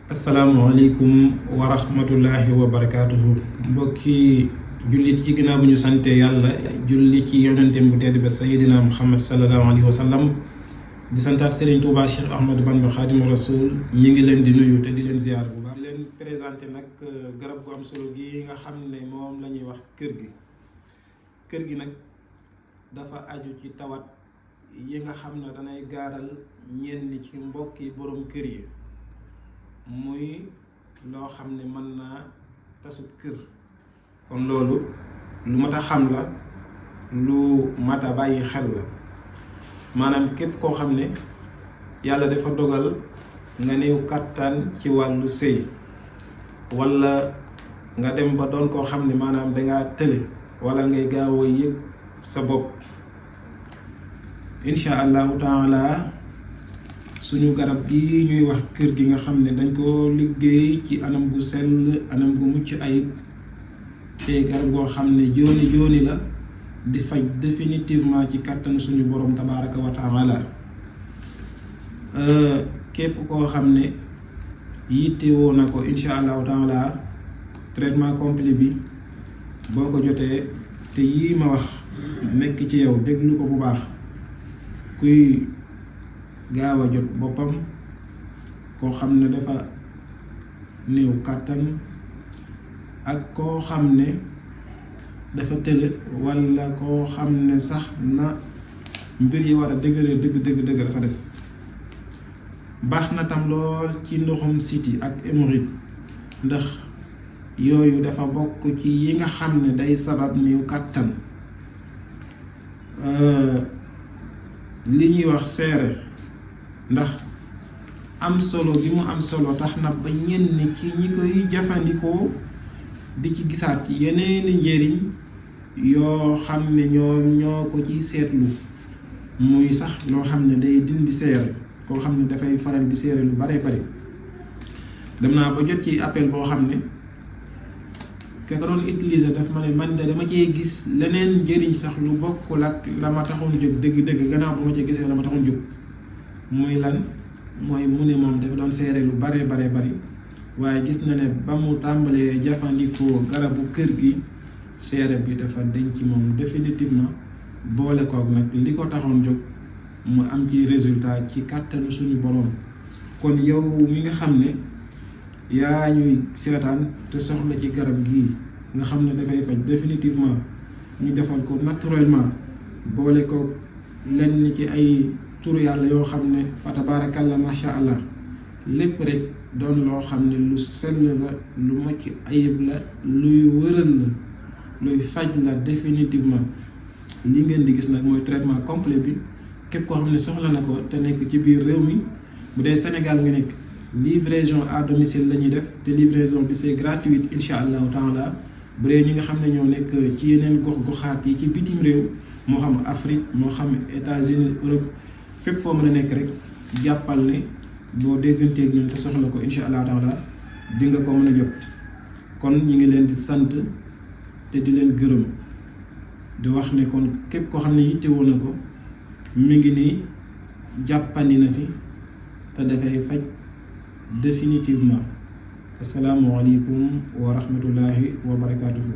asalaamualeykum wa rahmatullahi wa barakaatuhu mbokki jullit yi ginnaaw bu ñu sante yàlla julli ci yonenteem bu tedd ba sayidina muhammad sallallahu alayhi wa sallam di santaat Serigne Touba Cheikh Ahmadou Bamba Khadimu Rasul ñi ngi leen di nuyu te di leen ziyaar bu baax di leen présenté nag garab gu am solo gi nga xam ne moom la ñuy wax kër gi nag dafa aju ci tawat yi nga xam ne danay gaaral ñenn ci mbokki borom kër yi muy loo xam ne mën naa tasub kër. kon loolu lu mat a xam la, lu mat a bàyyi xel la, maanaam képp koo xam ne yàlla dafa dogal nga néew kàttan ci wàllu sëy, walla nga dem ba doon koo xam ne maanaam dangaa tële walla ngay gaaw a yëg sa bopp, insha allahu taala suñu garab gi ñuy wax kër gi nga xam ne dañ ko liggéey ci anam gu sell, anam gu mucc ayib, te garab goo xam ne jooni la di faj définitivement ci kàttan suñu borom tabaraka wa taala. Képp koo xam ne yittewoo na ko insha allahu taala traitement complet bi boo ko jotee te yii ma wax nekk ci yow déglu ko bu baax, kuy gaaw a jot boppam, koo xam ne dafa néew kàttan, ak koo xam ne dafa tële, walla koo xam ne sax na mbir yi war a dëgëree dëgg dafa des. Baax na tam lool ci ndoxum siti ak hémorroïde, ndax yooyu dafa bokk ci yi nga xam ne day sabab néew kàttan. Li ñuy wax seere, ndax am solo bi mu am solo tax na ba ñenn ci ñi koy jëfandikoo di ci gisaat yeneeni njëriñ yoo xam ne ñoo ko ci seetlu, muy sax loo xam ne day dindi seere, koo xam ne dafay faral di seere lu bare dem naa ba jot ci appel boo xam ne ka ko doon utiliser daf ma ne man de dama cee gis leneen njëriñ sax lu bokkul ak la ma taxoon jóg dëgg gannaaw ba ma ci gisee la ma taxoon jóg. muy lan? mooy mu ne moom dafa doon seere lu bari waaye gis na ne ba mu tàmbalee jëfandikoo garabu kër gi, seere bi dafa denc ci moom définitivement, boole koog nag li ko taxoon jóg mu am ci résultat ci kàttanu suñu boroom. kon yow mi nga xam ne yaa ñuy seetaan te soxla ci garab gii nga xam ne dafay faj définitivement, ñu defal ko naturellement, boole koog lenn ci ay turu yàlla yoo xam ne fa tabarakallah masha allah, lépp rek doon loo xam ne lu sell la, lu mucc ayib la, luy wëral la, luy faj la définitivement. li ngeen di gis nag mooy traitement complet bi. képp koo xam ne soxla na ko te nekk ci biir réew mi, bu dee Sénégal nga nekk, livraison à domicile la ñuy def, te livraison bi c'est gratuite insha allahu taala. bu dee ñi nga xam ne ñoo nekk ci yeneen gox-goxaat yi ci bitim réew, moo xam Afrique, moo xam États-Unis, Europe, fépp foo mën a nekk rek jàppal ne boo dégganteeg ñun te soxla ko insha allah taala di nga ko mën a jot. kon ñi ngi leen di sant te di leen gërëm, di wax ne kon képp koo xam ne yittewoo na ko mi ngi nii jàppandi na fi te dafay faj définitivement. Asalaamualeykum wa rahmatullahi wa barakaatuhu.